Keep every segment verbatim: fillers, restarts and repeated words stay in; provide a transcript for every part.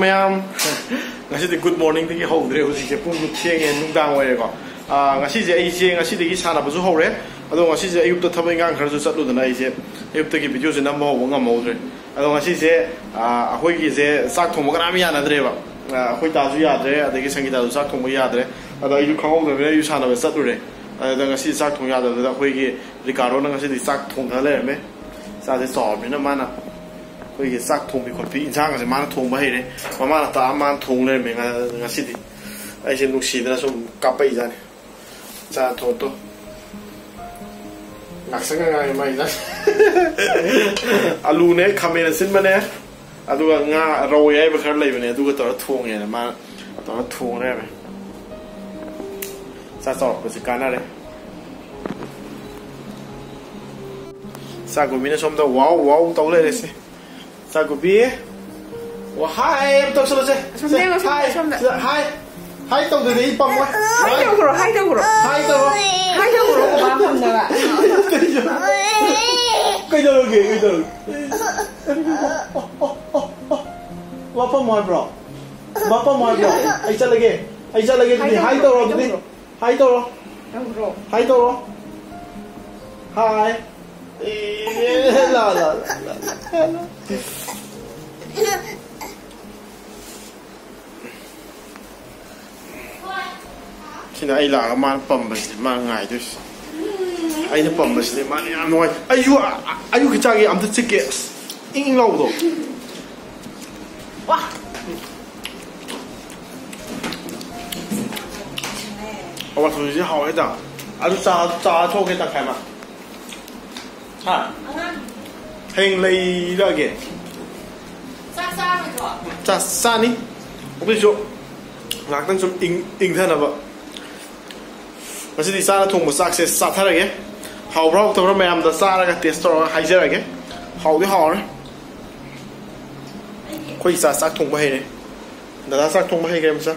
ꯃꯌꯥꯝ, ꯉꯁꯤꯗꯤ good morningꯗꯒꯤ ꯍꯧꯗ꯭ꯔꯦ꯫ ꯍꯧꯖꯤꯛꯁꯦ ꯄꯨꯡ ꯊꯦꯡꯉꯦ, ꯅꯨꯡꯗꯥꯡ ꯑꯣꯏꯔꯦꯀꯣ꯫ ꯑꯥ, ꯉꯁꯤꯁꯦ ꯑꯩꯁꯦ ꯉꯁꯤꯗꯒꯤ ꯁꯥꯟꯅꯕꯁꯨ ꯍꯧꯔꯦ꯫ ꯑꯗꯣ ꯉꯁꯤꯁꯦ ꯑꯌꯨꯛꯇ ꯊꯕꯛ ꯏꯪꯈꯥꯡ ꯈꯔꯁꯨ ꯆꯠꯂꯨꯗꯅ ꯑꯩꯁꯦ ꯑꯌꯨꯛꯇꯒꯤ videoꯁꯦ ꯅꯝꯕ ꯍꯧꯕ ꯉꯝꯍꯧꯗ꯭ꯔꯦ꯫ ꯑꯗꯣ ꯉꯁꯤꯁꯦ, ꯑꯥ, ꯑꯩꯈꯣꯏꯒꯤꯁꯦ ꯆꯥꯛ ꯊꯣꯡꯕ ꯀꯅꯥꯝ ꯌꯥꯅꯗ꯭ꯔꯦꯕ꯫ ꯑꯥ, ꯑꯩꯈꯣꯏ ꯗꯥꯁꯨ ꯌꯥꯗ꯭ꯔꯦ, ꯑꯗꯒꯤ ꯁꯪꯒꯤꯇꯥꯁꯨ ꯆꯥꯛ ꯊꯣꯡꯕ ꯌꯥꯗ꯭ꯔꯦ꯫ ꯑꯗꯣ ꯑꯩꯁꯨ ꯈꯪꯍꯧꯗꯕꯅꯤꯅ ꯑꯩꯁꯨ ꯁꯥꯟꯅꯕ ꯆꯠꯂꯨꯔꯦ꯫ ꯑꯗꯨꯗ ꯉꯁꯤ ꯆꯥꯛ ꯊꯣꯡ ꯌꯥꯗꯕꯗꯨꯗ ꯑꯩꯈꯣꯏꯒꯤ ꯔꯤꯀꯥꯔꯗꯣꯅ ꯉꯁꯤꯗꯤ ꯆꯥꯛ ꯊꯣꯡꯊ ꯂꯩꯔꯝꯃꯦ꯫ ꯏꯆꯥꯁꯦ ꯆꯥꯎꯔꯕꯅꯤꯅ ꯃꯥꯅ ꯑꯩꯈꯣꯏꯒꯤ ꯆꯥꯛ ꯊꯣꯡꯕꯤ ꯈꯣꯠꯄꯤ, ꯏꯟꯁꯥꯡꯒꯁꯦ ꯃꯥꯅ ꯊꯣꯡꯕ ꯍꯩꯔꯦ꯫ ꯃꯃꯥꯅ ꯇꯥꯛꯑ ꯃꯥꯅ ꯊꯣꯡ ꯂꯩꯔꯝꯃꯦ ꯉ-, ꯉꯁꯤꯗꯤ꯫ ꯑꯩꯁꯦ ꯅꯨꯡꯁꯤꯗꯅ ꯁꯨꯝ ꯀꯥꯞꯄꯛꯏꯖꯥꯠꯅꯤ꯫ ꯏꯆꯥ ꯊꯣꯡꯗꯣ ꯉꯥꯛꯁꯪꯒ ꯉꯥꯡꯉꯦ ꯃꯥꯏ ꯏꯟꯁꯥꯡ꯫ ꯑꯂꯨꯅꯦ, ꯈꯥꯃꯦꯟ ꯑꯁꯤꯟꯕꯅꯦ, ꯑꯗꯨꯒ ꯉꯥ, ꯔꯧ ꯑꯌꯥꯏꯕ ꯈꯔ ꯂꯩꯕꯅꯦ, ꯑꯗꯨꯒ ꯇꯧꯔ ꯊꯣꯡꯉꯦꯅ ꯃꯥꯅ ꯇꯧꯔ ꯊꯣꯡ ꯂꯩꯔꯝꯃꯦ꯫ ꯏꯆꯥ ꯆꯥꯎꯔꯛꯄꯁꯦ ꯀꯥꯟꯅꯔꯦ꯫ ꯆꯥꯛꯒꯨꯝꯕꯤꯅ ꯁꯣꯝꯗ ꯋꯥꯎ ꯋꯥꯎ ꯇꯧ ꯂꯩꯔꯦꯁꯦ꯫ ꯆꯥꯛꯒꯨꯝꯕꯤ꯫ ꯋꯥ ꯍꯥꯏ ꯑꯃ ꯇꯧꯁꯜꯂꯣꯁꯦ꯫ ꯑꯁꯣꯝꯗ ꯌꯦꯡꯉꯣ, ꯑꯁꯣꯝꯗ, ꯍꯥꯏ꯫ ꯑꯁꯣꯝꯗ꯫ ꯍꯥꯏ꯫ ꯍꯥꯏ ꯇꯧꯗ꯭ꯔꯗꯤ ꯑꯩ ꯄꯪꯉꯣꯏ꯫ ꯍꯥꯏ ꯇꯧꯈ꯭ꯔꯣ, ꯍꯥꯏ ꯇꯧꯈ꯭ꯔꯣ꯫ ꯍꯥꯏ ꯇꯧꯔꯣ꯫ ꯍꯥꯏ ꯇꯧꯈ꯭ꯔꯣ, ꯃꯥ ꯐꯝꯅꯕ꯫ ꯀꯩꯗꯧꯔꯒꯦ, ꯀꯩꯗꯧꯔꯒꯦ? ꯃꯥ ꯐꯝꯃꯣ ꯍꯥꯏꯕ꯭ꯔꯣ? ꯃꯥ ꯐꯝꯃꯣ ꯍꯥꯏꯕ꯭ꯔꯣ? ꯑꯩ ꯆꯠꯂꯒꯦ꯫ ꯑꯩ ꯆꯠꯂꯒꯦ ꯑꯗꯨꯗꯤ꯫ ꯍꯥꯏ ꯇꯧꯔꯣ, ꯍꯥꯏ ꯇꯧꯔꯣ ꯑꯗꯨꯗꯤ꯫ ꯍꯥꯏ ꯇꯧꯈ꯭ꯔꯣ꯫ ꯍꯥꯏ ꯇꯧꯔꯣ꯫ ꯇꯧꯈ꯭ꯔꯣ꯫ ꯍꯥꯏ ꯇꯧꯔꯣ꯫ ꯍꯥꯏ꯫ ꯑꯦ, ꯂꯥ, ꯂꯥ, ꯂꯥ, ꯂꯥ, ꯂꯥ꯫ ꯁꯤꯅ ꯑꯩ ꯂꯥꯛꯑꯒ ꯃꯥꯅ ꯄꯝꯕꯁꯤꯅꯦ ꯃꯥꯅ ꯉꯥꯏꯗꯣꯏꯁꯦ꯫ ꯑꯩꯅ ꯄꯝꯕꯁꯤꯗꯤ ꯃꯥꯅ ꯌꯥꯝ ꯅꯨꯡꯉꯥꯏ꯫ ꯑꯩꯁꯨ, ꯑ-, ꯑ-, ꯑꯌꯨꯛꯀꯤ ꯆꯥꯛꯒꯤ ꯑꯝꯇ ꯆꯤꯛꯀꯦ꯫ ꯑꯁ, ꯏꯪ ꯏꯪ ꯂꯥꯎꯕꯗꯣ꯫ ꯋꯥ꯫ ꯑꯋꯥꯊꯕꯤꯁꯦ ꯍꯥꯎꯋꯦꯗ꯫ ꯑꯗꯨ ꯆꯥ, ꯆꯥ ꯊꯣꯛꯀꯦ ꯇꯪꯈꯥꯏ ꯑꯃ꯫ ꯍꯥ? ꯑꯉꯥꯡ꯫ ꯍꯌꯦꯡ ꯂꯩꯔꯛꯑꯒꯦ꯫ ꯆꯥꯛ ꯆꯥꯔꯣꯏꯗ꯭ꯔꯣ? ꯆꯥ-, ꯆꯥꯅꯤ꯫ ꯑꯗꯨꯏꯁꯨ ꯉꯥꯏꯍꯥꯛꯇꯪ ꯁꯨꯝ ꯏꯪ-, ꯏꯪꯊꯅꯕ꯫ ꯉꯁꯤꯗꯤ ꯏꯆꯥꯅ ꯊꯣꯡꯕ ꯆꯥꯛꯁꯦ ꯆꯥꯊꯔꯒꯦ꯫ ꯍꯥꯎꯕ꯭ꯔꯥ ꯍꯥꯎꯇꯕ꯭ꯔꯥ ꯃꯌꯥꯝꯗ ꯆꯥꯔꯒ taste ꯇꯧꯔꯒ ꯍꯥꯏꯖꯔꯒꯦ꯫ ꯍꯥꯎꯗꯤ ꯍꯥꯎꯔꯦ꯫ ꯑꯩꯈꯣꯏ ꯏꯆꯥ ꯆꯥꯛ ꯊꯣꯡꯕ ꯍꯩꯔꯦ꯫ ꯗꯗꯥ ꯆꯥꯛ ꯊꯣꯡꯕ ꯍꯩꯈ꯭ꯔꯦ ꯃꯆꯥ꯫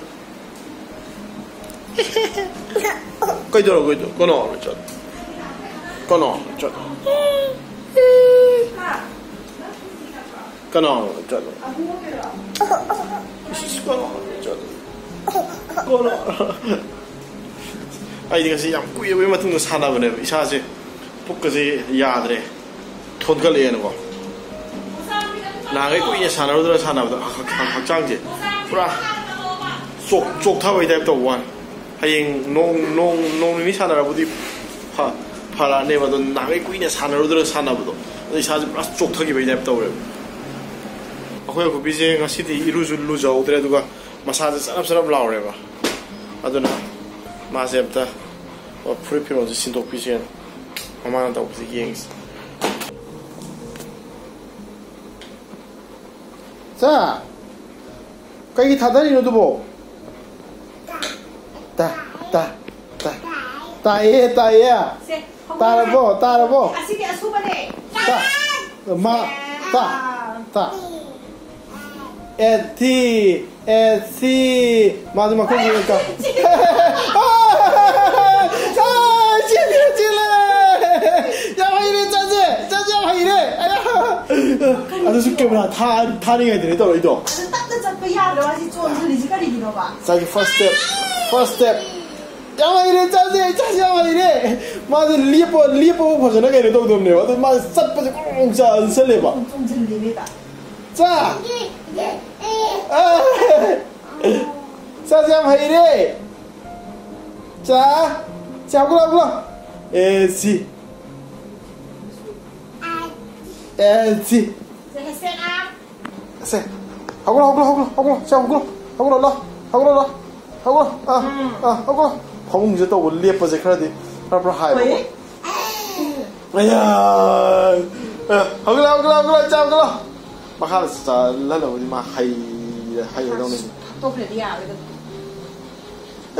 ꯀꯩꯗꯧꯔꯒꯦ? ꯀꯅꯥꯅꯣ ꯆꯠ-, ꯀꯅꯥꯅꯣ ꯆꯠ-, ꯀꯅꯥꯅꯣ? ꯆꯠꯂꯣ꯫ ꯏꯁ, ꯀꯅꯥꯅꯣ? ꯆꯠꯂꯣ꯫ ꯀꯅꯥꯅꯣ? ꯑꯩꯗꯤ ꯉꯁꯤ ꯌꯥꯝ ꯀꯨꯏꯔꯕꯒꯤ ꯃꯇꯨꯡꯗ ꯁꯥꯟꯅꯕꯅꯦꯕ꯫ ꯏꯁꯥꯁꯦ, ꯄꯨꯛꯀꯁꯦ ꯌꯥꯗ꯭ꯔꯦ, ꯊꯣꯟꯒꯠꯂꯛꯑꯦꯅꯀꯣ꯫ ꯅꯍꯥꯟꯈꯩ ꯀꯨꯏꯅ ꯁꯥꯟꯅꯔꯨꯗꯅ ꯁꯥꯟꯅꯕꯗ ꯍꯛ- ꯍꯛ- ꯍꯛꯆꯥꯡꯁꯦ ꯄꯨꯔꯥ ꯆꯣꯛ- ꯆꯣꯛꯊꯕꯩ ꯇꯥꯏꯞ ꯇꯧꯕ ꯋꯥꯅꯤ꯫ ꯍꯌꯦꯡ ꯅꯣꯡ ꯅꯣꯡ ꯅꯣꯡ ꯅꯤꯅꯤ ꯁꯥꯟꯅꯔꯕꯨꯗꯤ ꯐ- ꯐꯔꯛꯑꯅꯦꯕ꯫ ꯑꯗꯣ ꯅꯍꯥꯟꯈꯩ ꯀꯨꯏꯅ ꯁꯥꯟꯅꯔꯨꯗꯅ ꯁꯥꯟꯅꯕꯗꯣ, ꯑꯗꯣ ꯏꯁꯥꯁꯦ ꯄꯨꯔꯥ ꯆꯣꯛꯊꯈꯤꯕꯒꯤ ꯇꯥꯏꯞ ꯇꯧꯔꯦꯕ꯫ ꯑꯩꯈꯣꯏ ꯑꯀꯨꯞꯄꯤꯁꯦ ꯉꯁꯤꯗꯤ ꯏꯔꯨꯁꯨ ꯂꯨꯖꯍꯧꯗ꯭ꯔꯦ, ꯑꯗꯨꯒ ꯃꯁꯥꯁꯦ ꯆꯅꯞ ꯆꯅꯞ ꯂꯥꯎꯔꯦꯕ꯫ ꯑꯗꯨꯅ ꯃꯥꯁꯦ ꯑꯝꯇ ꯐꯨꯔꯤꯠ ꯐꯤꯔꯣꯜꯁꯦ ꯁꯤꯟꯗꯣꯛꯄꯤꯁꯦꯅ ꯃꯃꯥꯅ ꯇꯧꯕꯁꯦ ꯌꯦꯡꯁꯤ꯫ ꯆꯥ, ꯀꯩꯒꯤ ꯊꯥꯗꯔꯤꯅꯣ ꯑꯗꯨꯕꯣ? ꯇꯥ, ꯇꯥ, ꯇꯥ꯫ ꯇꯥꯏꯌꯦ, ꯇꯥꯏꯌꯦ꯫ ꯁꯦ, ꯍꯧꯔꯣ꯫ ꯇꯥꯔꯕꯣ? ꯇꯥꯔꯕꯣ? ꯑꯁꯤꯗꯤ ꯑꯁꯨꯕꯅꯦ꯫ ꯇꯥ꯫ ꯃꯥ, ꯇꯥ, ꯇꯥ꯫ ꯑꯦꯊꯤ, ꯑꯦꯊꯤ꯫ ꯃꯥꯗꯤ ꯃꯈꯣꯡ ꯌꯦꯡꯉꯛꯇ꯫ ꯑꯥ, ꯆꯦꯜꯂꯦ, ꯆꯦꯜꯂꯦ꯫ ꯌꯥꯝ ꯍꯩꯔꯦ, ꯆꯥꯁꯦ, ꯆꯥꯁꯦ, ꯌꯥꯝ ꯍꯩꯔꯦ꯫ ꯑꯌꯥ꯫ ꯑꯗꯨꯁꯨ ꯀꯦꯃꯦꯔꯥ ꯊꯥ-, ꯊꯥꯔꯤꯉꯩꯗꯅꯦ ꯇꯧꯔꯛꯏꯗꯣ꯫ ꯑꯗꯨ ꯇꯞꯅ ꯆꯠꯄ ꯌꯥꯗ꯭ꯔꯣ? ꯑꯁꯤ ꯆꯣꯡꯁꯤꯜꯂꯤꯁꯤ ꯀꯔꯤꯒꯤꯅꯣꯕ? ꯆꯥꯒꯤ first step, first step꯫ ꯌꯥꯝ ꯍꯩꯔꯦ, ꯆꯥꯁꯦ, ꯆꯥꯁꯦ, ꯌꯥꯝ ꯍꯩꯔꯦ꯫ ꯃꯥꯁꯦ ꯂꯦꯞꯄ, ꯂꯦꯞꯄꯕꯨ ꯐꯖꯅ ꯀꯩꯅꯣ ꯇꯧꯗꯕꯅꯦꯕ꯫ ꯑꯗꯨ ꯃꯥꯁꯦ ꯆꯠꯄꯁꯦ ꯒ꯭ꯔꯣꯡ ꯒ꯭ꯔꯣꯡ ꯆꯥ-, ꯆꯠꯂꯦꯕ꯫ ꯆꯣꯡꯁꯤꯜꯂꯤꯅꯦꯕ꯫ ꯆꯥ꯫ ꯑꯥ꯫ ꯆꯥꯁꯦ ꯌꯥꯝ ꯍꯩꯔꯦ꯫ ꯆꯥ꯫ ꯆꯥ, ꯍꯧꯒꯠꯂꯣ, ꯍꯧꯒꯠꯂꯣ꯫ ꯑꯦ, ꯁꯤ꯫ ꯑꯦ, ꯁꯤ꯫ ꯁꯦ, ꯍꯧꯒꯠꯂꯣ, ꯍꯧꯒꯠꯂꯣ, ꯍꯧꯒꯠꯂꯣ, ꯍꯧꯒꯠꯂꯣ, ꯁꯦ, ꯍꯧꯒꯠꯂꯣ, ꯍꯧꯒꯠꯂꯣ, ꯂꯥꯎ, ꯍꯧꯒꯠꯂꯣ, ꯂꯥꯎ, ꯍꯧꯒꯠꯂꯣ, ꯑꯥ, ꯑꯥ, ꯍꯧꯒꯠꯂꯣ꯫ ꯐꯃꯨꯡꯁꯦ ꯇꯧꯕ ꯂꯦꯞꯄꯁꯦ ꯈꯔꯗꯤ ꯈꯔ ꯈꯔ ꯍꯥꯏꯕꯀꯣ꯫ ꯍꯣꯏ꯫ ꯑꯌꯥ! ꯑ, ꯍꯧꯒꯠꯂꯣ, ꯍꯧꯒꯠꯂꯣ, ꯍꯧꯒꯠꯂꯣ, ꯆꯥ ꯍꯧꯒꯠꯂꯣ꯫ ꯃꯈꯥꯗ ꯆꯠꯍꯜꯂꯕꯗꯤ ꯃꯥ ꯍꯩ-, ꯍꯩꯔꯗꯧꯅꯤ꯫ ꯍꯥꯠꯇꯣꯛꯈ꯭ꯔꯗꯤ ꯌꯥꯔꯣꯏꯗꯕ꯫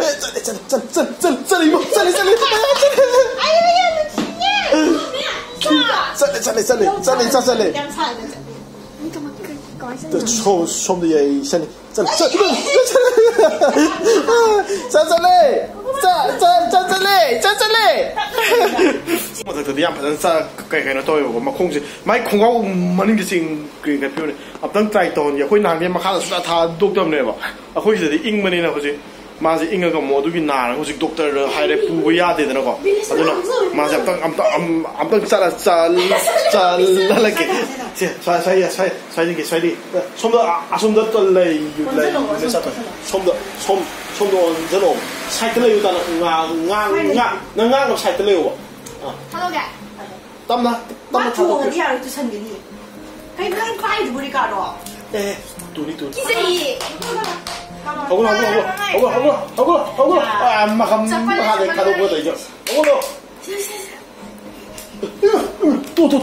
ꯑꯦ, ꯆꯠꯂꯦ, ꯆꯠꯂꯦ, ꯆꯠꯂꯦ, ꯆꯠꯂꯦ, ꯆꯠꯂꯦ, ꯏꯃꯥ, ꯆꯠꯂꯦ, ꯆꯠꯂꯦ, ꯆꯠꯂꯦ, ꯆꯠꯂꯦ꯫ ꯑꯩ, ꯑꯩ, ꯑꯩ, ꯆꯠꯂꯦ, ꯆꯠꯂꯦ, ꯆꯠꯂꯦ, ꯆꯠꯂꯦ, ꯆꯠꯂꯦ꯫ ꯌꯥꯝ ꯁꯥꯟꯅ ꯆꯠꯂꯦ꯫ ꯁꯣꯝ-, ꯁꯣꯝꯗ ꯌꯥꯏ, ꯆꯠꯂꯦ꯫ ꯆꯠꯂꯦ, ꯆꯠꯂꯦ, ꯆꯠꯂꯦ꯫ ꯆꯠ-, ꯆꯠꯂꯦ꯫ ꯆꯠ-, ꯆꯠ-, ꯆꯠ-, ꯆꯠꯂꯦ꯫ ꯆꯠ-, ꯆꯠꯂꯦ꯫ ꯃꯊꯛꯇꯗꯤ ꯌꯥꯝ ꯐꯖꯅ ꯆꯥ-, ꯀꯩ ꯀꯩꯅꯣ ꯇꯧꯋꯦꯕꯀꯣ, ꯃꯈꯣꯡꯁꯦ, ꯃꯥꯏ ꯈꯣꯡꯒꯥꯎ ꯃꯅꯤꯡꯁꯦ ꯆꯤꯡ ꯀꯩ ꯀꯩ ꯄꯤꯕꯅꯦ꯫ ꯑꯝꯇꯪ ꯇ꯭ꯔꯥꯏ ꯇꯧꯍꯟꯒꯦ꯫ ꯑꯩꯈꯣꯏ ꯅꯍꯥꯟꯒꯩ ꯃꯈꯥꯗ ꯁꯨꯡꯊꯥ ꯊꯥꯗꯣꯛꯇꯕꯅꯦꯕ, ꯑꯩꯈꯣꯏ ꯁꯤꯗꯗꯤ ꯏꯪꯕꯅꯤꯅ꯫ ꯍꯧꯖꯤꯛ ꯃꯥꯁꯦ ꯏꯪꯉꯒ ꯑꯃꯨꯛ ꯑꯗꯨꯒꯤ ꯅꯥꯔꯒ ꯍꯧꯖꯤꯛ ꯗꯣꯛꯇꯔꯗ ꯍꯥꯏꯔꯦ ꯄꯨꯕ ꯌꯥꯗꯦꯗꯅꯀꯣ꯫ ꯑꯗꯨꯅ ꯃꯥꯁꯦ ꯑꯝꯇꯪ, ꯑꯝꯇꯪ, ꯑꯝ-, ꯑꯝꯇꯪ ꯆꯠꯂ, ꯆꯠ-, ꯆꯠꯍꯜꯂꯛꯀꯦ꯫ ꯁꯦ, ꯁ꯭ꯋꯥꯏ, ꯁ꯭ꯋꯥꯏ, ꯁ꯭ꯋꯥꯏ, ꯁ꯭ꯋꯥꯏꯗꯒꯤ, ꯁ꯭ꯋꯥꯏꯗꯒꯤ꯫ ꯁꯣꯝꯗ, ꯑ-, ꯑꯁꯣꯝꯗ ꯂꯩ, ꯂꯩ, ꯑꯣꯟꯁꯤꯜꯂꯣ, ꯂꯩ, ꯑꯣꯟꯁꯤꯜꯂꯣ, ꯁꯥꯠꯇꯣ꯫ ꯑꯣꯟꯁꯤꯜꯂꯣ꯫ ꯁꯣꯝꯗ, ꯁꯣꯝ-, ꯁꯣꯝꯗ ꯑꯣꯟꯁꯤꯜꯂꯣ꯫ ꯁꯥꯏꯠꯇ ꯂꯩꯌꯨ, ꯇꯥꯅ ꯉꯥ-, ꯉꯥ-, ꯁ꯭ꯋꯥꯏꯗ꯫ ꯉꯥ-, ꯅꯪ ꯉꯥꯡꯅꯕ ꯁꯥꯏꯠꯇ ꯂꯩꯌꯣꯕ꯫ ꯑꯥ꯫ ꯊꯥꯗꯣꯛꯀꯦ꯫ ꯇꯞꯅ, ꯃꯥ ꯇꯞꯅ ꯊꯥꯗꯣꯛꯄꯤꯌꯨ꯫ ꯆꯣꯡꯉꯗꯤ ꯌꯥꯔꯣꯏ, ꯇꯨꯁꯟꯒꯅꯤ꯫ ꯀꯩꯅꯣ ꯅꯪ ꯄꯥꯏꯗꯨꯕꯨ, ꯔꯤꯀꯥꯔꯗꯣ? ꯑꯦ, ꯇꯨꯅꯤ, ꯇꯨꯅꯤ꯫ ꯀꯤꯖꯩꯌꯦ꯫ ꯍꯧꯒꯠꯂꯣ, ꯍꯧꯒꯠꯂꯣ, ꯍꯧꯒꯠꯂꯣ, ꯍꯧꯒꯠꯂꯣ, ꯍꯧꯒꯠꯂꯣ, ꯍꯧꯒꯠꯂꯣ꯫ ꯑꯥ, ꯃꯈꯝ ꯆꯞꯄꯜ ꯃꯈꯥꯗꯩ ꯂꯩꯇꯕ ꯊꯥꯗꯣꯛꯄ ꯅꯣꯏ꯫ ꯇꯧꯔꯤꯁꯦ꯫ ꯍꯧꯒꯠꯂꯣ꯫ ꯁꯦ, ꯁꯦ, ꯁꯦ꯫ ꯇꯣ, ꯇꯣ,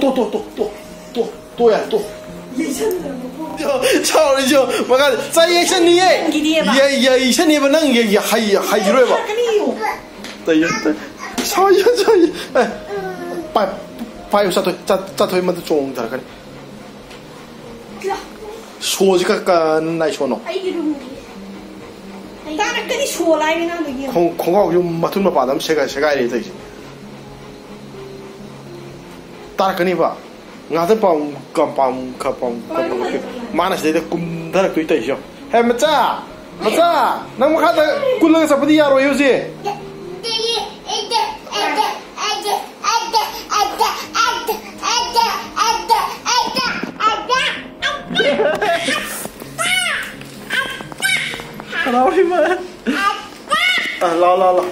ꯇꯣ, ꯌꯥꯔꯦ, ꯇꯣ꯫ ꯌꯩꯁꯟꯅꯕꯀꯣ꯫ ꯁꯥꯎꯔꯤꯁꯦ ꯃꯈꯥꯗ꯫ ꯆꯥꯏ ꯌꯩꯁꯟꯅꯤꯌꯦ꯫ ꯅꯪꯒꯤꯅꯦꯕ꯫ ꯌꯩ-, ꯌꯩꯁꯟꯅꯤꯌꯦꯕ ꯅꯪ ꯌꯩ-, ꯍꯩ-, ꯍꯩꯔꯣꯏꯕ꯫ ꯊꯥꯔꯛꯀꯅꯤꯌꯣ꯫ ꯇꯩ-, ꯇꯩ-, ꯁꯥꯎ-, ꯁꯥꯎ-, ꯑꯦ, ꯄꯥꯏ-, ꯄꯥꯏꯌꯨ, ꯆꯥꯊꯣꯏ, ꯆꯥ-, ꯆꯥꯊꯣꯏ ꯃꯗꯨ ꯆꯣꯡꯊꯔꯛꯀꯅꯤ꯫ ꯁꯣꯁꯤ ꯈꯔ ꯀꯟꯅ ꯅꯥꯏꯁꯣꯟꯅꯣ꯫ ꯑꯩꯒꯤ ꯔꯨꯝꯒꯤ꯫ ꯇꯥꯔꯛꯀꯅꯤ, ꯁꯣ ꯂꯥꯏꯅ ꯉꯥꯡꯗꯣꯏꯅꯦ꯫ ꯈꯣꯡ-, ꯈꯣꯡꯒ꯭ꯔꯥꯎꯁꯨ ꯃꯊꯨꯟ ꯃꯄꯥꯗ ꯑꯃ ꯁꯦꯒꯥꯏ-, ꯁꯦꯒꯥꯏꯔꯦ ꯇꯧꯔꯤꯁꯦ꯫ ꯇꯥꯔꯛꯀꯅꯤꯕ꯫ ꯉꯥꯛꯇꯪ ꯄꯥꯎ-, ꯀ-, ꯄꯥꯎ-, ꯀ-, ꯄꯥꯎ-, ꯀ-, ꯄꯥꯎ-, ꯃꯥꯅ ꯁꯤꯗꯩꯗ ꯀꯨꯝꯊꯔꯛꯇꯣꯏ ꯇꯧꯔꯤꯁꯦ ꯌꯦꯡꯉꯣ꯫ ꯍꯦ, ꯃꯆꯥ! ꯃꯆꯥ! ꯅꯪ ꯃꯈꯥꯗ ꯀꯨꯜꯂꯒ ꯆꯠꯄꯗꯤ ꯌꯥꯔꯣꯏ ꯍꯧꯖꯤꯛ꯫ ꯍꯔꯥꯎꯔꯤꯕ꯫ ꯑ, ꯂꯥꯎ, ꯂꯥꯎ, ꯂꯥꯎ꯫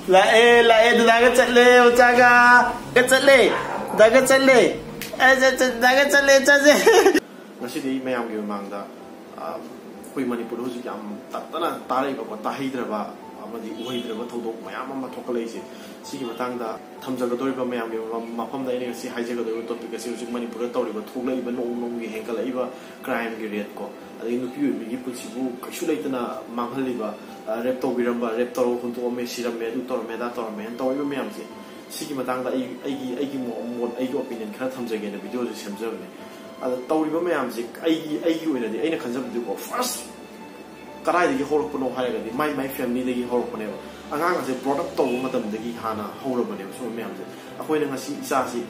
ꯂꯥꯛꯑꯦ, ꯂꯥꯛꯑꯦ, ꯗꯗꯥꯒ ꯆꯠꯂꯦ, ꯃꯆꯥꯒ꯫ ꯒ ꯆꯠꯂꯦ꯫ ꯗꯗꯥꯒ ꯆꯠꯂꯦ꯫ ꯑꯦ, ꯆꯠ-, ꯆꯠ-, ꯗꯗꯥꯒ ꯆꯠꯂꯦ, ꯆꯠꯁꯦ꯫ ꯉꯁꯤꯗꯤ ꯃꯌꯥꯝꯒꯤ ꯃꯃꯥꯡꯗ, ꯑ, ꯑꯩꯈꯣꯏ ꯃꯅꯤꯄꯨꯔꯗ ꯍꯧꯖꯤꯛ ꯌꯥꯝ ꯇꯠꯇꯅ ꯇꯥꯔꯛꯏꯕꯀꯣ, ꯇꯥꯍꯩꯗ꯭ꯔꯕ ꯑꯃꯗꯤ ꯎꯍꯩꯗ꯭ꯔꯕ ꯊꯧꯗꯣꯛ ꯃꯌꯥꯝ ꯑꯃ ꯊꯣꯛꯀꯠꯂꯛꯏꯁꯦ꯫ ꯁꯤꯒꯤ ꯃꯇꯥꯡꯗ ꯊꯝꯖꯒꯗꯧꯔꯤꯕ ꯃꯌꯥꯝꯒꯤ ꯃ-, ꯃꯐꯝꯗ ꯑꯩꯅ ꯉꯁꯤ ꯍꯥꯏꯖꯒꯗꯧꯔꯤꯕ ꯇꯣꯄꯤꯛ ꯑꯁꯤ ꯍꯧꯖꯤꯛ ꯃꯅꯤꯄꯨꯔꯗ ꯇꯧꯔꯤꯕ, ꯊꯣꯛꯂꯛꯏꯕ ꯅꯣꯡꯃ ꯅꯣꯡꯃꯒꯤ ꯍꯦꯟꯒꯠꯂꯛꯏꯕ ꯀ꯭ꯔꯥꯏꯝꯒꯤ ꯔꯦꯠ ꯀꯣ, ꯑꯗꯒꯤ ꯅꯨꯄꯤ ꯑꯣꯏꯕꯤꯒꯤ ꯄꯨꯟꯁꯤꯕꯨ ꯀꯩꯁꯨ ꯂꯩꯇꯅ ꯃꯥꯡꯍꯜꯂꯤꯕ, ꯑ, ꯔꯦꯞ ꯇꯧꯕꯤꯔꯝꯕ, ꯔꯦꯞ ꯇꯧꯔꯒ ꯍꯨꯟꯗꯣꯛꯑꯝꯃꯦ, ꯁꯤꯔꯝꯃꯦ, ꯑꯗꯨ ꯇꯧꯔꯝꯃꯦ, ꯑꯗꯥ ꯇꯧꯔꯝꯃꯦꯅ ꯇꯧꯔꯤꯕ ꯃꯌꯥꯝꯁꯦ, ꯁꯤꯒꯤ ꯃꯇꯥꯡꯗ ꯑꯩ, ꯑꯩꯒꯤ, ꯑꯩꯒꯤ ꯃꯣ-, ꯃꯣꯠ, ꯑꯩꯒꯤ ꯑꯣꯄꯤꯅꯤꯌꯟ ꯈꯔ ꯊꯝꯖꯒꯦꯅ ꯚꯤꯗꯤꯑꯣꯁꯦ ꯁꯦꯝꯖꯕꯅꯦ꯫ ꯑꯗ ꯇꯧꯔꯤꯕ ꯃꯌꯥꯝꯁꯦ ꯑꯩꯒꯤ, ꯑꯩꯒꯤ ꯑꯣꯏꯅꯗꯤ ꯑꯩꯅ ꯈꯟꯖꯕꯗꯤꯀꯣ, ꯐꯥꯔꯁ ꯀꯗꯥꯏꯗꯒꯤ ꯍꯧꯔꯛꯄꯅꯣ ꯍꯥꯏꯔꯒꯗꯤ ꯃꯥꯏ ꯃꯥꯏ ꯐꯦꯃꯤꯂꯤꯗꯒꯤ ꯍꯧꯔꯛꯄꯅꯦꯕ꯫ ꯑꯉꯥꯡ ꯑꯁꯦ ꯕ꯭ꯔꯣꯠ ꯑꯞ ꯇꯧꯕ ꯃꯇꯝꯗꯒꯤ ꯍꯥꯟꯅ ꯍꯧꯔꯕꯅꯦꯕ ꯁꯨꯝꯕ ꯃꯌꯥꯝꯁꯦ꯫ ꯑꯩꯈꯣꯏꯅ ꯉꯁꯤ ꯏꯆꯥꯁꯤ,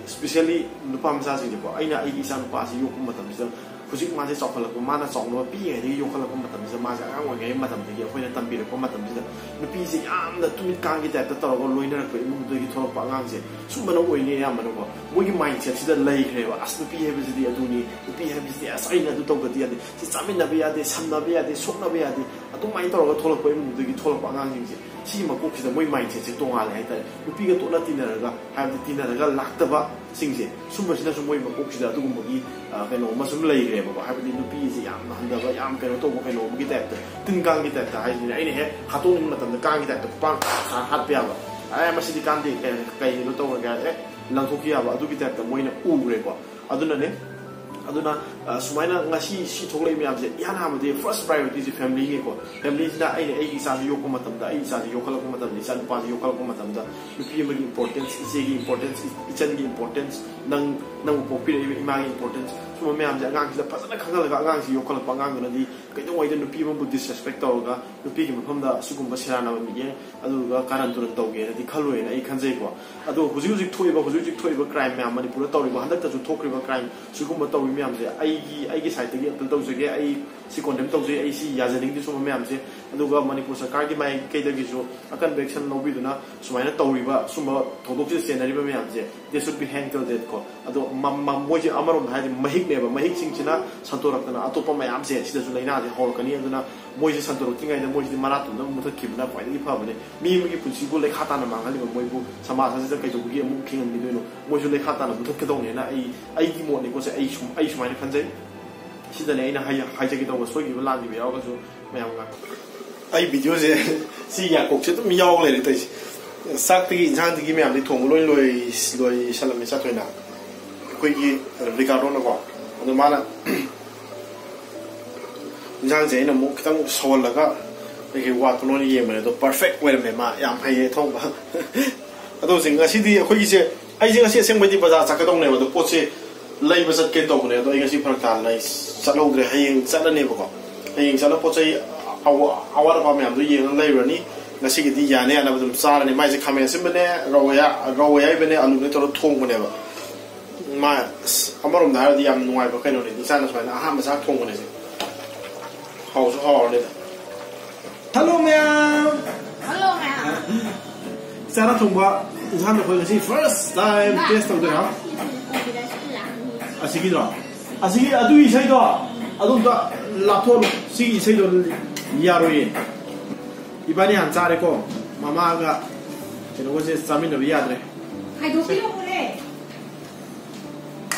ꯁ꯭ꯄꯤꯁꯦꯜꯂꯤ ꯅꯨꯄꯥ ꯃꯆꯥꯁꯤꯡꯁꯦꯀꯣ, ꯑꯩꯅ ꯑꯩꯒꯤ ꯏꯆꯥ ꯅꯨꯄꯥꯁꯤ ꯌꯣꯛꯄ ꯃꯇꯝꯁꯤꯗ, ꯍꯧꯖꯤꯛ ꯃꯥꯁꯦ ꯆꯥꯎꯈꯠꯂꯛꯄ, ꯃꯥꯅ ꯆꯥꯎꯅꯕ ꯄꯤꯛꯏꯉꯩꯗꯒꯤ ꯌꯣꯛꯈꯠꯂꯛꯄ ꯃꯇꯝꯁꯤꯗ, ꯃꯥꯁꯦ ꯑꯉꯥꯡ ꯑꯣꯏꯔꯤꯉꯩ ꯃꯇꯝꯗꯒꯤ ꯑꯩꯈꯣꯏꯅ ꯇꯝꯕꯤꯔꯛꯄ ꯃꯇꯝꯁꯤꯗ, ꯅꯨꯄꯤꯁꯦ ꯌꯥꯝꯅ ꯇꯨꯃꯤꯠ ꯀꯥꯡꯒꯤ ꯇꯥꯏꯞꯇ ꯇꯧꯔꯒ ꯂꯣꯏꯅꯔꯛꯄ ꯏꯃꯨꯡꯗꯒꯤ ꯊꯣꯛꯂꯛꯄ ꯑꯉꯥꯡꯁꯦ ꯁꯨꯝꯕꯅ ꯑꯣꯏꯅꯤ ꯑꯌꯥꯝꯕꯅꯀꯣ꯫ ꯃꯣꯏꯒꯤ ꯃꯥꯏꯟꯁꯦꯠꯁꯤꯗ ꯂꯩꯈ꯭ꯔꯦꯕ, "ꯑꯁ, ꯅꯨꯄꯤ ꯍꯥꯏꯕꯁꯤꯗꯤ ꯑꯗꯨꯅꯤ, ꯅꯨꯄꯤ ꯍꯥꯏꯕꯁꯤꯗꯤ ꯑꯁ ꯑꯩꯅ ꯑꯗꯨ ꯇꯧꯗꯗꯤ ꯌꯥꯗꯦ, ꯁꯤ ꯆꯥꯃꯤꯟꯅꯕ ꯌꯥꯗꯦ, ꯁꯝꯅꯕ ꯌꯥꯗꯦ, ꯁꯣꯛꯅꯕ ꯌꯥꯗꯦ", ꯑꯗꯨꯃꯥꯏꯅ ꯇꯧꯔꯒ ꯊꯣꯛꯂꯛꯄ ꯏꯃꯨꯡꯗꯒꯤ ꯊꯣꯛꯂꯛꯄ ꯑꯉꯥꯡꯁꯤꯡꯁꯦ, ꯁꯤꯒꯤ ꯃꯀꯣꯛꯁꯤꯗ ꯃꯣꯏ ꯃꯥꯏꯟꯁꯦꯠꯁꯦ ꯇꯣꯉꯥꯜꯂꯦ ꯍꯥꯏꯇꯥꯔꯦ꯫ ꯅꯨꯄꯤꯒ ꯇꯣꯠꯅ ꯇꯤꯟꯅꯔꯒ, ꯍꯥꯏꯕꯗꯤ ꯇꯤꯟꯅꯔꯒ ꯂꯥꯛꯇꯕꯁꯤꯡꯁꯦ, ꯁꯨꯝꯕꯁꯤꯅꯁꯨ ꯃꯣꯏ ꯃꯀꯣꯛꯁꯤꯗ ꯑꯗꯨꯒꯨꯝꯕꯒꯤ, ꯑ, ꯀꯩꯅꯣ ꯑꯃ ꯁꯨꯝ ꯂꯩꯈ꯭ꯔꯦꯕꯀꯣ꯫ ꯍꯥꯏꯕꯗꯤ ꯅꯨꯄꯤꯁꯦ ꯌꯥꯝꯅ ꯍꯟꯊꯕ, ꯌꯥꯝ ꯀꯩꯅꯣ ꯇꯧꯕ, ꯀꯩꯅꯣ ꯑꯃꯒꯤ ꯇꯥꯏꯞꯇ, ꯇꯤꯟ ꯀꯥꯡꯒꯤ ꯇꯥꯏꯞꯇ ꯍꯥꯏꯁꯤꯅꯦ꯫ ꯑꯩꯅ ꯍꯦꯛ ꯍꯥꯠꯇꯣꯛꯅꯤꯡꯕ ꯃꯇꯝꯗ ꯀꯥꯡꯒꯤ ꯇꯥꯏꯞꯇ ꯈꯨꯄꯥꯡ ꯊꯥ ꯍꯥꯠꯄ ꯌꯥꯕ, "ꯑꯦ, ꯃꯁꯤꯗꯤ ꯀꯥꯟꯗꯦ, ꯀꯩ, ꯀꯩꯅꯣ ꯇꯧꯔꯒꯦ", ꯍꯥꯏꯔ, ꯑꯦ, ꯂꯪꯊꯣꯛꯈꯤ ꯌꯥꯕ, ꯑꯗꯨꯒꯤ ꯇꯥꯏꯞꯇ ꯃꯣꯏꯅ ꯎꯈ꯭ꯔꯦꯀꯣ꯫ ꯑꯗꯨꯅꯅꯦ, ꯑ, ꯁꯨꯃꯥꯏꯅ ꯉꯁꯤ ꯁꯤ ꯊꯣꯛꯂꯛꯏ ꯃꯌꯥꯝꯁꯦ, ꯏꯍꯥꯟ ꯍꯥꯟꯕꯗꯤ ꯐꯥꯔꯁ ꯄ꯭ꯔꯥꯏꯌꯣꯔꯤꯇꯤꯁꯦ ꯐꯦꯃꯤꯂꯤꯒꯤꯀꯣ꯫ ꯐꯦꯃꯤꯂꯤꯁꯤꯅ ꯑꯩꯅ ꯑꯩꯒꯤ ꯏꯆꯥꯁꯤ ꯌꯣꯛꯄ ꯃꯇꯝꯗ, ꯑꯩ ꯏꯆꯥꯁꯤ ꯌꯣꯛꯈꯠꯂꯛꯄ ꯃꯇꯝꯗ, ꯏꯆꯥ ꯅꯨꯄꯥꯁꯤ ꯌꯣꯛꯈꯠꯂꯛꯄ ꯃꯇꯝꯗ, ꯅꯨꯄꯤ ꯑꯃꯒꯤ ꯏꯝꯄꯣꯔꯇꯦꯟꯁ, ꯏꯆꯦꯒꯤ ꯏꯝꯄꯣꯔꯇꯦꯟꯁ, ꯏꯆꯟꯒꯤ ꯏꯝꯄꯣꯔꯇꯦꯟꯁ, ꯅꯪ, ꯅꯪꯕꯨ ꯄꯣꯛꯄꯤꯔꯛꯏꯕ ꯏꯃꯥꯒꯤ ꯏꯝꯄꯣꯔꯇꯦꯟꯁ, ꯁꯨꯝꯕ ꯃꯌꯥꯝꯁꯦ ꯑꯉꯥꯡꯁꯤꯗ ꯐꯖꯅ ꯈꯪꯍꯜꯂꯒ, ꯑꯉꯥꯡꯁꯤ ꯌꯣꯛꯈꯠꯂꯛꯄ ꯑꯉꯥꯡꯗꯨꯅꯗꯤ ꯀꯩꯗꯧꯉꯩꯗ ꯅꯨꯄꯤ ꯑꯃꯕꯨ ꯗꯤꯁꯔꯦꯁꯄꯦꯛ ꯇꯧꯔꯒ, ꯅꯨꯄꯤꯒꯤ ꯃꯐꯝꯗ ꯑꯁꯤꯒꯨꯝꯕ ꯁꯦꯔꯥꯟꯅꯕ ꯃꯤꯠꯌꯦꯡ, ꯑꯗꯨꯒ ꯀꯥꯔꯟ ꯇꯨꯔꯟ ꯇꯧꯒꯦꯅꯗꯤ ꯈꯜꯂꯣꯏꯅ ꯑꯩ ꯈꯟꯖꯩꯀꯣ꯫ ꯑꯗꯣ ꯍꯧꯖꯤꯛ ꯍꯧꯖꯤꯛ ꯊꯣꯛꯏꯕ, ꯍꯧꯖꯤꯛ ꯍꯧꯖꯤꯛ ꯊꯣꯛꯏꯕ ꯀ꯭ꯔꯥꯏꯝ ꯃꯌꯥꯝ, ꯃꯅꯤꯄꯨꯔꯗ ꯇꯧꯔꯤꯕ, ꯍꯟꯗꯛꯇꯁꯨ ꯊꯣꯛꯈ꯭ꯔꯤꯕ ꯀ꯭ꯔꯥꯏꯝ, ꯁꯤꯒꯨꯝꯕ ꯇꯧꯔꯤ ꯃꯌꯥꯝꯁꯦ ꯑꯩꯒꯤ, ꯑꯩꯒꯤ ꯁꯥꯏꯠꯇꯒꯤ ꯑꯄꯤꯜ ꯇꯧꯖꯒꯦ꯫ ꯑꯩ ꯁꯤ ꯀꯣꯟꯗꯦꯝ ꯇꯧꯖꯩ, ꯑꯩ ꯁꯤ ꯌꯥꯖꯅꯤꯡꯗꯦ ꯁꯨꯝꯕ ꯃꯌꯥꯝꯁꯦ꯫ ꯑꯗꯨꯒ ꯃꯅꯤꯄꯨꯔ ꯁꯔꯀꯥꯔꯒꯤ ꯃꯥꯏꯀꯩꯗꯒꯤꯁꯨ ꯑꯀꯟꯕ ꯑꯦꯛꯁꯟ ꯂꯧꯕꯤꯗꯨꯅ ꯁꯨꯃꯥꯏꯅ ꯇꯧꯔꯤꯕ, ꯁꯨꯝꯕ ꯊꯧꯗꯣꯛꯁꯤꯗ ꯆꯦꯟꯅꯔꯤꯕ ꯃꯌꯥꯝꯁꯦ, they should be hanged till death ꯀꯣ꯫ ꯑꯗꯣ ꯃ-, ꯃ-, ꯃꯣꯏꯁꯦ ꯑꯃꯔꯣꯝꯗ ꯍꯥꯏꯔꯗꯤ ꯃꯍꯤꯛꯅꯦꯕ, ꯃꯍꯤꯛꯁꯤꯡꯁꯤꯅ ꯁꯟꯗꯣꯔꯛꯇꯅ ꯑꯇꯣꯞꯄ ꯃꯌꯥꯝꯁꯦ ꯁꯤꯗꯁꯨ ꯂꯥꯏꯅꯥꯁꯦ ꯍꯧꯔꯛꯀꯅꯤ꯫ ꯑꯗꯨꯅ ꯃꯣꯏꯁꯦ ꯁꯟꯗꯣꯔꯛꯇ꯭ꯔꯤꯉꯩꯗ ꯃꯣꯏꯁꯤꯗꯤ ꯃꯔꯥ ꯇꯨꯝꯅꯕ ꯃꯨꯊꯠꯈꯤꯕꯅ ꯈ꯭ꯋꯥꯏꯗꯒꯤ ꯐꯕꯅꯦ꯫ ꯃꯤ ꯑꯃꯒꯤ ꯄꯨꯟꯁꯤꯕꯨ ꯂꯩꯈꯥ ꯇꯥꯅ ꯃꯥꯡꯍꯜꯂꯤꯕ ꯃꯣꯏꯕꯨ ꯁꯃꯥꯖ ꯑꯁꯤꯗ ꯀꯩꯗꯧꯕꯒꯤ ꯑꯃꯨꯛ ꯍꯤꯡꯍꯟꯕꯤꯗꯣꯏꯅꯣ? ꯃꯣꯏꯁꯨ ꯂꯩꯈꯥ ꯇꯥꯅ ꯃꯨꯊꯠꯀꯗꯧꯅꯦꯅ ꯑꯩ, ꯑꯩꯒꯤ ꯃꯣꯠꯅꯤꯀꯣ ꯁꯦ, ꯑꯩ ꯁꯨꯝ, ꯑꯩ ꯁꯨꯃꯥꯏꯅ ꯈꯟꯖꯩ꯫ ꯁꯤꯗꯅꯦ ꯑꯩꯅ ꯍꯥꯏ-, ꯍꯥꯏꯖꯒꯦ ꯇꯧꯕ, ꯁꯣꯏꯈꯤꯕ ꯂꯥꯟꯈꯤꯕ ꯌꯥꯎꯔꯒꯁꯨ ꯃꯌꯥꯝ ꯉꯥꯛ-, ꯑꯩ ꯚꯤꯗꯤꯑꯣꯁꯦ ꯁꯤ ꯌꯥꯀꯣꯛꯁꯦ ꯑꯗꯨꯝ ꯌꯥꯎ ꯂꯩꯔꯦ ꯇꯧꯔꯤꯁꯦ꯫ ꯆꯥꯛꯇꯒꯤ ꯏꯟꯁꯥꯡꯗꯒꯤ ꯃꯌꯥꯝꯗꯤ ꯊꯣꯡꯕ ꯂꯣꯏ ꯂꯣꯏ-, ꯂꯣꯏꯁꯜꯂꯝꯃꯦ ꯆꯥꯊꯣꯏꯅ꯫ ꯑꯩꯈꯣꯏꯒꯤ ꯔꯤꯀꯥꯔꯗꯣꯅꯀꯣ, ꯑꯗꯣ ꯃꯥꯅ ꯏꯟꯁꯥꯡꯁꯦ ꯑꯩꯅ ꯑꯃꯨꯛ ꯈꯤꯇꯪ ꯁꯧꯍꯜꯂꯒ ꯀꯩꯀꯩ ꯋꯥꯠꯄꯅꯣꯅ ꯌꯦꯡꯕꯅꯦ, ꯑꯗꯣ ꯄꯔꯐꯦꯛ ꯑꯣꯏꯔꯝꯃꯦ, ꯃꯥ ꯌꯥꯝ ꯍꯩꯌꯦ ꯊꯣꯡꯕ꯫ ꯑꯗꯣ ꯍꯧꯖꯤꯛ ꯉꯁꯤꯗꯤ ꯑꯩꯈꯣꯏꯒꯤꯁꯦ, ꯑꯩꯁꯦ ꯉꯁꯤ ꯑꯁꯦꯡꯕꯩꯗꯤ ꯕꯖꯥꯔ ꯆꯠꯀꯗꯧꯅꯦꯕ, ꯑꯗꯣ ꯄꯣꯠꯁꯦ ꯂꯩꯕ ꯆꯠꯀꯦ ꯇꯧꯕꯅꯦ, ꯑꯗꯣ ꯑꯩ ꯉꯁꯤ ꯐꯔꯛ ꯇꯥꯗꯅ ꯑꯩ ꯆꯠꯍꯧꯗ꯭ꯔꯦ, ꯍꯌꯦꯡ ꯆꯠꯂꯅꯦꯕꯀꯣ꯫ ꯍꯌꯦꯡ ꯆꯠꯂ ꯄꯣꯠ ꯆꯩ ꯑꯋꯥ- ꯑꯋꯥꯠ ꯑꯄꯥ ꯃꯌꯥꯝꯗꯣ ꯌꯦꯡꯉ ꯂꯩꯔꯨꯔꯅꯤ꯫ ꯉꯁꯤꯒꯤꯗꯤ ꯌꯥꯅ ꯌꯥꯅꯕ ꯑꯗꯨꯝ ꯆꯥꯔꯅꯤ꯫ ꯃꯥꯏꯁꯦ ꯈꯥꯃꯦꯟ ꯑꯁꯤꯟꯕꯅꯦ, ꯔꯧ ꯑꯌꯥ- ꯔꯧ ꯑꯌꯥꯏꯕꯅꯦ, ꯑꯂꯨꯅꯦ ꯇꯧꯔꯒ ꯊꯣꯡꯕꯅꯦꯕ꯫ ꯃꯥ ꯑꯁ, ꯑꯃꯔꯣꯝꯗ ꯍꯥꯏꯔꯗꯤ ꯌꯥꯝ ꯅꯨꯡꯉꯥꯏꯕ ꯀꯩꯅꯣꯅꯦ, ꯏꯆꯥꯅ ꯁꯨꯃꯥꯏꯅ ꯑꯍꯥꯟꯕ ꯆꯥꯛ ꯊꯣꯡꯕꯅꯦꯁꯦ꯫ ꯍꯥꯎꯁꯨ ꯍꯥꯎꯔꯅꯤꯗ꯫ ꯍꯜꯂꯣ ꯃꯌꯥꯝ꯫ ꯍꯜꯂꯣ ꯃꯌꯥꯝ꯫ ꯏꯆꯥꯅ ꯊꯣꯡꯕ ꯏꯟꯁꯥꯡꯗꯣ ꯑꯩꯈꯣꯏ ꯉꯁꯤ first time taste ꯇꯧꯗꯣꯏꯔꯥ? ꯑꯁꯤꯒꯤꯗꯣ, ꯑꯁꯤꯒꯤ ꯑꯗꯨꯒꯤ ꯏꯁꯩꯗꯣ ꯑꯗꯨꯝꯇ ꯂꯥꯞꯊꯣꯛꯑꯣ꯫ ꯁꯤꯒꯤ ꯏꯁꯩꯗꯣ ꯌꯥꯔꯣꯏꯌꯦ꯫ ꯏꯕꯥꯅꯤ ꯍꯥꯟꯅ ꯆꯥꯔꯦꯀꯣ꯫ ꯃꯃꯥꯒ ꯀꯩꯅꯣꯒꯁꯦ ꯆꯥꯃꯤꯟꯅꯕ ꯌꯥꯗ꯭ꯔꯦ꯫ ꯈꯥꯏꯗꯣꯛꯄꯤꯔꯛꯑꯣꯅꯦ꯫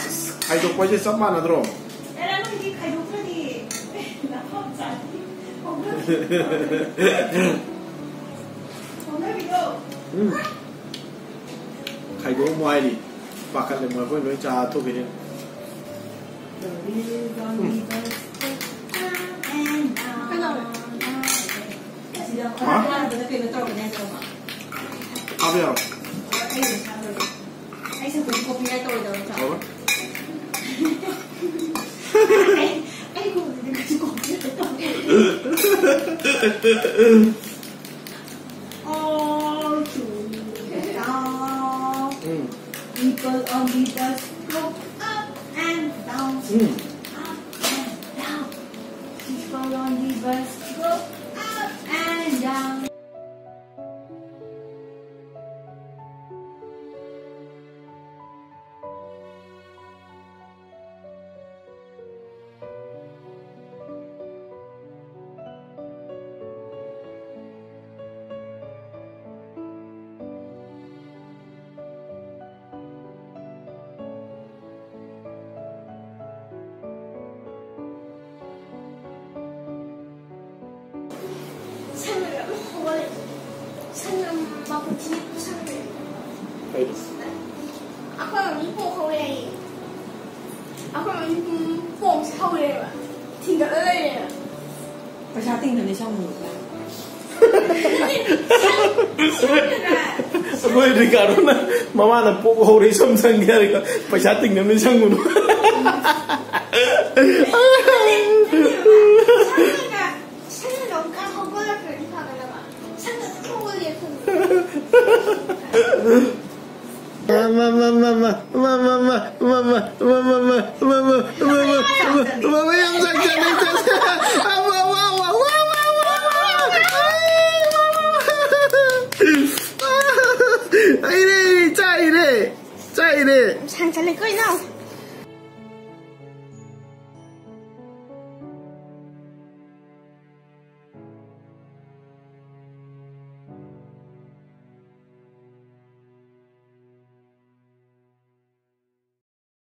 ꯑꯁ, ꯈꯥꯏꯗꯣꯛꯄ ꯍꯥꯏꯁꯦ ꯆꯞ ꯃꯥꯟꯅꯗ꯭ꯔꯣ? ꯑꯦꯔꯥ, ꯅꯣꯏꯗꯤ ꯈꯥꯏꯗꯣꯛꯇ꯭ꯔꯗꯤ ꯅꯐꯝ ꯆꯥꯗꯤ꯫ ꯍꯧꯅꯕꯤ-, ꯍꯧꯅꯕꯤꯗꯣ꯫ ꯎꯝ꯫ ꯈꯥꯏꯗꯣꯛꯑꯝꯃꯣ ꯍꯥꯏꯔꯤ꯫ ꯄꯥꯈꯠꯂꯦ ꯃꯣꯏ, ꯑꯩꯈꯣꯏ ꯂꯣꯏ ꯆꯥ ꯊꯣꯛꯈꯤꯅꯤ꯫ ꯀꯩꯅꯣ? ꯍꯥ? ꯀꯩꯅꯣ ꯇꯧꯔꯛꯀꯅꯤ ꯍꯥꯏꯗ꯭ꯔꯣ? ꯍꯥꯞꯄ ꯌꯥꯔꯣꯏ꯫ ꯑꯩ ꯁꯝꯄꯨꯗꯤ ꯀꯣꯄꯤ ꯔꯥꯏꯠ ꯇꯧꯔꯣꯏꯗꯕ ꯅꯠꯇ꯭ꯔꯣ? ꯇꯧꯔꯣꯏ꯫ ꯑꯩ, ꯑꯩ ꯀꯣꯄꯤꯗꯤ ꯀꯩꯁꯨ ꯀꯣꯄꯤ ꯔꯥꯏꯠ ꯇꯧꯔꯣꯏ꯫ All to the down. Um. People on the bus go up and down. Um. Up and down. People on the bus go up and down. ꯁꯟ ꯑꯃ ꯍꯧꯒꯠꯂꯛꯑꯦ꯫ ꯁꯟ ꯑꯃ ꯃꯈꯨꯠ ꯊꯤꯛꯄ ꯁꯟ ꯂꯩ꯫ ꯀꯩꯅꯣ? ꯑꯩꯈꯣꯏ ꯃꯃꯤ ꯄꯣꯛ ꯍꯧꯔꯦ ꯍꯥꯏꯌꯦ꯫ ꯑꯩꯈꯣꯏ ꯃꯃꯤ ꯄꯣꯛꯁꯦ ꯍꯧꯔꯦꯕ꯫ ꯊꯤꯡꯒꯠꯂ ꯂꯩꯔꯦꯕ꯫ ꯄꯩꯁꯥ ꯇꯤꯡꯗꯅ ꯁꯪꯉꯨꯅꯨ꯫ ꯑꯩꯈꯣꯏ ꯔꯤꯀꯥꯔꯗꯣꯅ ꯃꯃꯥꯅ ꯄꯣꯛ ꯍꯧꯔꯦ ꯁꯝ ꯁꯪꯒꯦ ꯍꯥꯏꯔꯒ ꯄꯩꯁꯥ ꯇꯤꯡꯗꯅ ꯁꯪꯉꯨꯅꯨ꯫ ꯀꯩꯅꯣ?